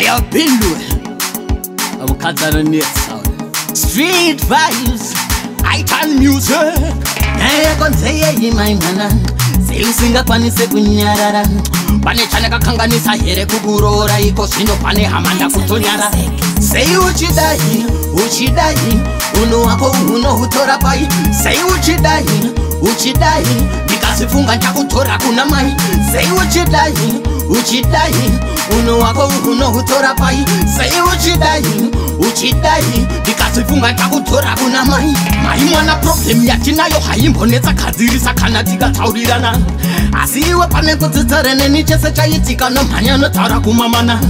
Eyo Bindu, mukadzi anonetsa. Street vibes, Itan music. Nyaya yako nzeyei mai mwana, sei usingakwanise kunyarara? Pane chandakakanganisa here kukuroora iko zvino? Pane hama ndakutonyara. Sei uchidai, uchidai, unhu wako unohutora pai? Sei uchidai, uchidai, ndikazifunga nchakutora kuna mai? Sei uchidai, uchidai, unhu wako unohutora pai? Sei uchidai, uchidai, ndikazifunga nchakutora kuna mai? Mai mwana, problem yatinayo haimbonetsa gadzirisa kana tikataurirana, asi iwe pane kudzidzare neni, chese chaitika nomhanya notaura kumamana.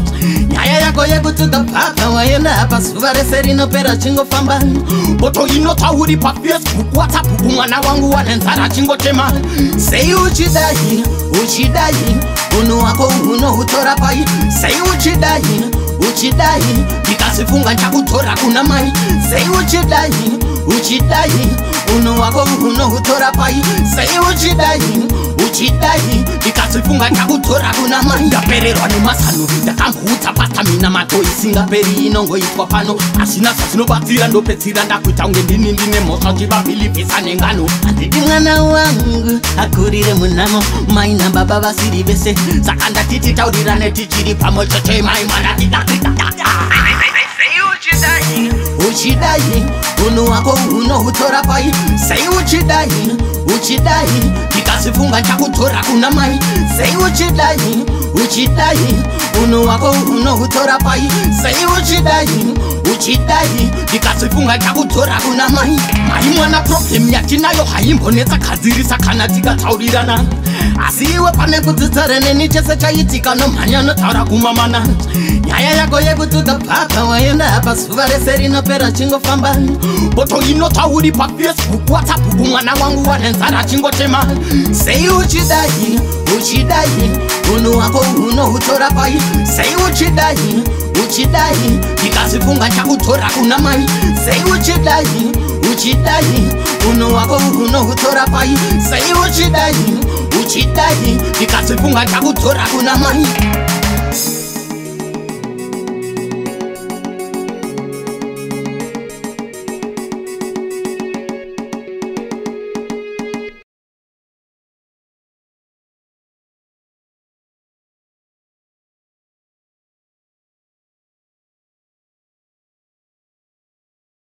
Nyaya yako yekuti bhaka waenda apa, zuva rese rinopera chingofamba poto inotauri paFacebook, WhatsApp. Mwana wangu wane nzara, chingotema. Sei uchidai, uchidai, unhu wako unohutora pai? Sei uchidai, uchidai, ndikazifunga nchakutora kuna mai? Sei uchidai, uchidai, unhu wako unohutora pai? Sei uchidai, uchidai, ndikazifunga nchakutora kuna mai? Ndapererwa nemazano. Ndakamboudza pasta minamato isingaperi inongoitwa pano, asina zvazvinobatsira. Ndopedzira ndakuita kunge ndini ndine mhosva, chivabhilivhisa nengano. Handidi mwana wangu akurire munamo, mai nababa vasiri vese, saka ndati titaurirane tichiri pamwe chete. Mai mwana, sei uchidai, unhu wako unohutora pai? Sei uchidai, uchidai, ndikazifunga nchakutora kuna mai? Sei uchidai, uchidai, unhu wako unohutora pai? Sei uchidai, uchidai, ndikazifunga nchakutora kuna mai? Mai mwana, problem yatinayo haimbonetsa gadzirisa kana tikataurirana, asi iwe pane kudzidzare neni, chese chaitika nomhanya notaura kumamana. Nyaya yako yekuti bhaka waenda apa, zuva rese rinopera chingofamba poto inotauri paFacebook, WhatsApp. Mwana wangu wane nzara, chingotema. Sei uchidai, uchidai, unhu wako unohutora pai? Sei uchidai, uchidai, ndikazifunga nchakutora kuna mai? Sei uchidai, uchidai, unhu wako unohutora pai? Sei uchidai, uchidai, ndikazifunga nchakutora kuna mai?